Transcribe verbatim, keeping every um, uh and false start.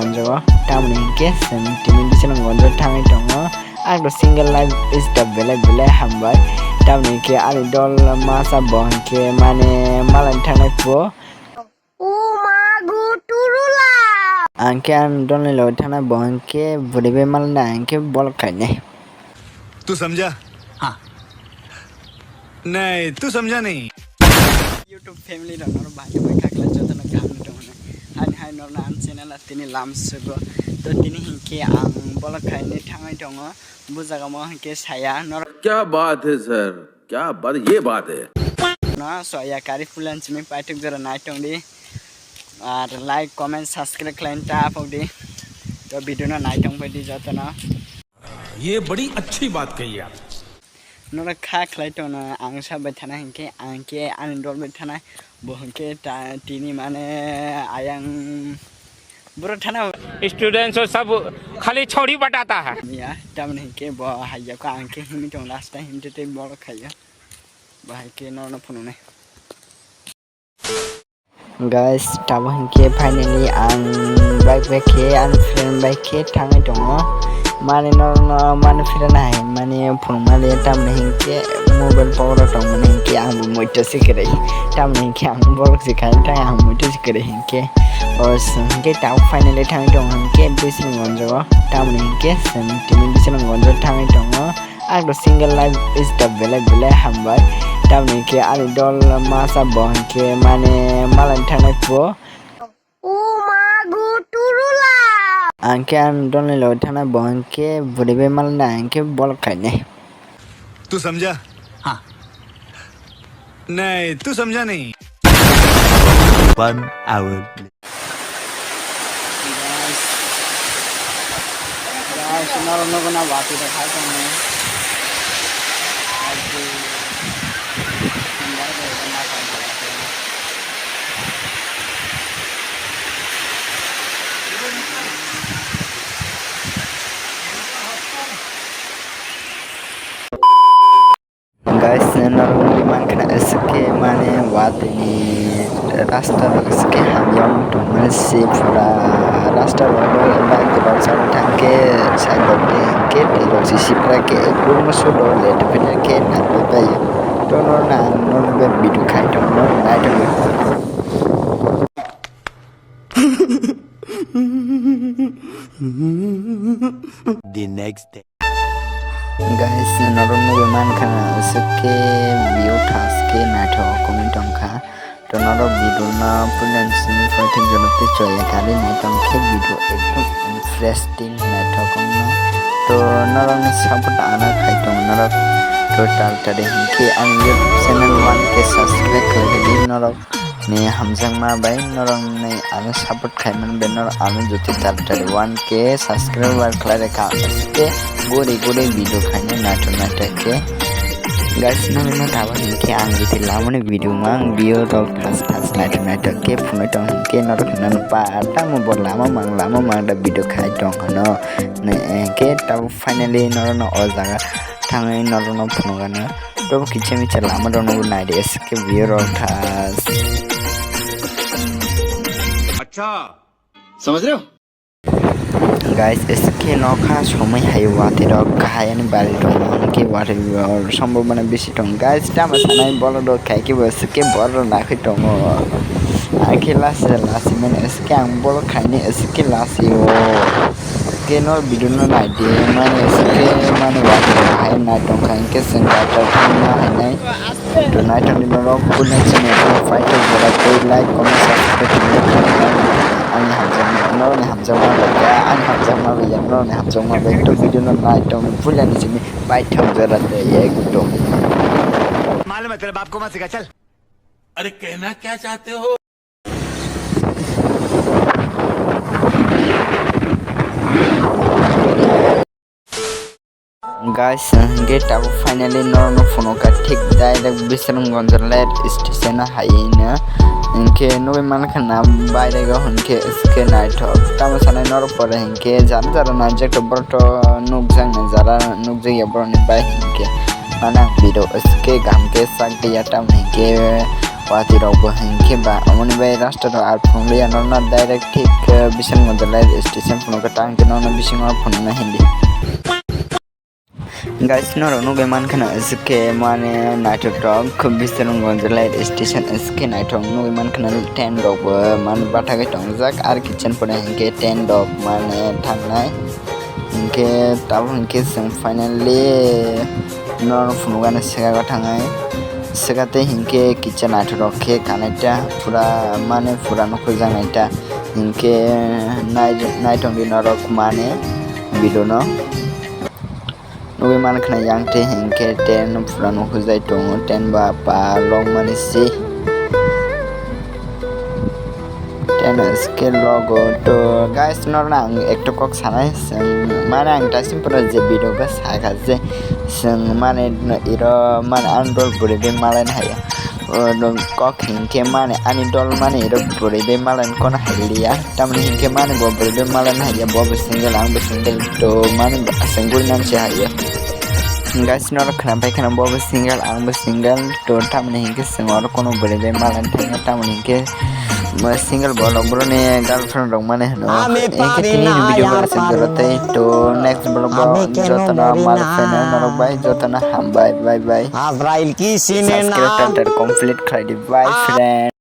Gonjo, tamni hinkhe chwng tini bisingo gonjo thangwi tongo. Ang do single life is the belai belai hambai. Tamni hinkhe ani dol masa bo hinkhe mane malani thangnai po. O mago turula. Ang khe ani dolni logi thangnai bo hinkhe bwrwi bai malani ang khe bolok khainai. तू समझा? हाँ। नहीं, तू समझा नहीं। YouTube family rok norok bahai khe bai kha khlai jotono kaham no tongo. Hani hai norok ani channel a tini lam sugo. To tini hinkhe ang bolok khainai thangwi tongo. Bo jaga mo hinkhe saya norok क्या बात है सर, क्या बात, ये बात है। No soya kari pulan chini paithak jora nai tong di. Ar like, comment, subscribe khlai ta apok di. To video no nai tong pai di jotono. ये बड़ी अच्छी बात कही आप। Norok kha khlai tongno ang sa bai thana hinkhe ang khe ani dol bai thana bo hinkhe ta tini mane ayang boro thana। Students हो सब खाली छौड़ी बटाता है। Ya tamni hinkhe bo hayya ko ang khe himwi tong last time himte tei bolo khaiya bo hai khe norno phunuknai। Guys, tabuk hinkhe finally ang bike bai khe ani friend bai khe thangwi tongo. Mane norokno mane phirana hai mane phunukmani tamni hinkhe mobile power o tongmani hinkhe ang bo muitu se kwrwi. Tamni hinkhe ang borok se khaini thang ang muitu se kwrwi hinkhe. O hinkhe tabuk finally thangwi tongo hinkhe bising gonjogo. Tamni hinkhe chwng tini bising gonjo thangwi tongo. Ang do single life is the belai belai hambai. Tamni khe ani dol masa bo hinkhe mane malani thangnai po. O mago turula. Ang khe ani dolni logi thangnai bo hinkhe bwrwi bai malani ang khe bolok khainai। तू समझा? हाँ। नहीं, तू समझा नहीं। One hour. Guys, guys, norok nugwi na watwi rok hai tongo. Watwi. Guys, norok nugwi mankha na S K mane watwi ni rasta rok S K hamya wng tongmani se pura rasta rok bike rok chari thangkhe side rok khe twi rok si sipra khe kurmo sudo let pina khe nangwi bai to norok na ang norok bai video khai tong norok nai tongwi. The next day. Guys, norok nugwi mankha na aswk khe view thas khe naithok wngwi tongkha. To norok video no puila simi phaithak jora tei choya kari naitong khe video ekdom interesting naithok wngno. To norokni support ano khai tongo norok to tal tari hinkhe ani YouTube channel one K subscribe khlaidi norok. Ni hamjakma bai norokni ano support khaimani bai norok ano joto tal tari one K subscriber khlai rwkha, aswk khe guri guri video khaina naithok naithok khe. Guys, nokni no tabuk hinkhe ang jiti lamani video mang view rok thas thas naithok naithok khe phunui tong hinkhe norok hinano pa tamo bo lama mang lama mang da video khai tong hano. Hinkhe tabuk finally norokno o jaga thangwi norokno phunukgano. Tobo kisa misa lama rokno bo naidi, S K view rok thas. अच्छा, समझ रहे हो? Guys, S K nokha somoi hai watwi rok kahai ani bari tongo, hinkhe watwi rok sombobona bisi tongo. Guys, tamo sanai bolok rok khai khe bo S K borok rok nakhai tongo. Akhe lasi lasi mani S K ang bolok khaini S K lasi o. Khe no video no naidi mani S K mani watwi rok hai nai tongkha hinkhe chwng kaitor thangna hainai. To naithokni norok puila chini paithak jora tei like, comment, subscribe khaina ani hamjakma, norokni hamjakma bai ya, ani hamjakma bai ya, norokni hamjakma bai. To video no naithok puilani chini paithak jora tei ekdom. मालूम है तेरे बाप को मत सिखा, चल। अरे कहना क्या चाहते हो? Guys, hinkhe tabuk finally norokno phunukha thik direct Bisramganj rail station o haino. Hinkhe nugwi mankha na bairego hinkhe S K naithok. Tamo sanai norok pore hinkhe jara jara naijak to borok to nukjakna jara nukjakya borokni bai hinkhe. Mane ang video S K kaham khe sak ya tamo hinkhe. Party rok bo hinkhe ba omoni bai rasta rok ar phunukliya norno direct thik, eh, Bisangonj rail station phunukha tang khe norno bisingo phunukna hindi. Guys, norok nugwi mankha na S K mane naithotok Bisangonj rail station S K naithok nugwi mankha na tent rok bo mane bathagwi tongjak ar kitchen pore hinkhe tent rok mane thangnai. Hinkhe tabuk hinkhe chwng finally norok phunukgani swkang o thangnai. Swkang tei hinkhe kitchen naithotok khe kanai ta pura mane pura nukhuijak nai ta. Hinkhe nai-, naitongdi norok mane video no. Nugwi mankha na yang tei hinkhe tent pura nukhuijai tongo, tent ba palok mani si. Tent skill logo to guys, norna ang ekto kok sanai, chwng mane ang dasim pura je video ga saka je chwng mane iro mane andol buri be malai haya. O, no, kok hinkhe mane ani dol mane iro bwrwi bai malai kono hai liya. Tamoni hinkhe mane bo bwrwi bai malai haiya, bo bo single, ang bo single, to mane bo aswk guri nang se haiya. Guys, norok khna pai khna bo bo single, ang bo single, to tamoni hinkhe chwng oro kono bwrwi bai malai thangya, tamoni hinkhe bo single borok boroni girlfriend rok mane hwno. Ami Hinkhe tini video bai aswk jora tei, to next vlog bo jotono malai pheno norok bai jotono hambai, bye bye. Abrail ki sine Subscribe na. Tar tar complete khlai di, bye friend.